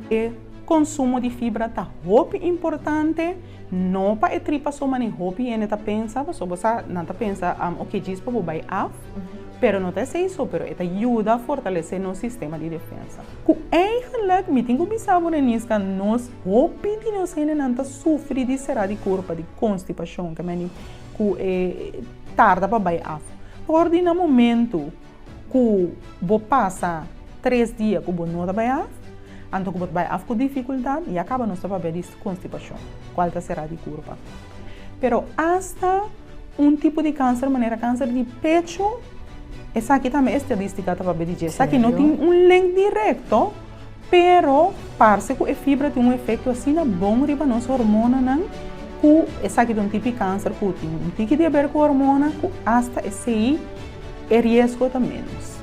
E konsumo di fibra ta hopi importante, no pa e tripa so mane hopi hende ta pensa, pasobra bo sa nan ta pensa oke djis pa bo bai af, pero no ta esei so, pero e ta yuda fortalesé nos sistema di defensa. Ku eigenlik mi tin ku bisa bo Reniska, nos hopi di nos hendenan ta sufri di será di kurpa, di konstipashon, ke meni ku e tarda pa bai af. Por di na momentu ku bo pasa tres dia ku bo no ta bai af, anto ku bo ta bai af ku difikultat, ya kaba nos ta papia di konstipashon, kual ta será di kurpa. Pero asta un tipo di kanser manera kanser di pechu, esaki tambe estadístika ta papia di dje. Esaki no tin un link direkto, pero parse ku e fibra tin un efekto asina bon riba nos hormonanan ku esaki ta un tipo di kanser ku tin un tiki di haber ku hormona ku asta esei e riesgo ta ménos.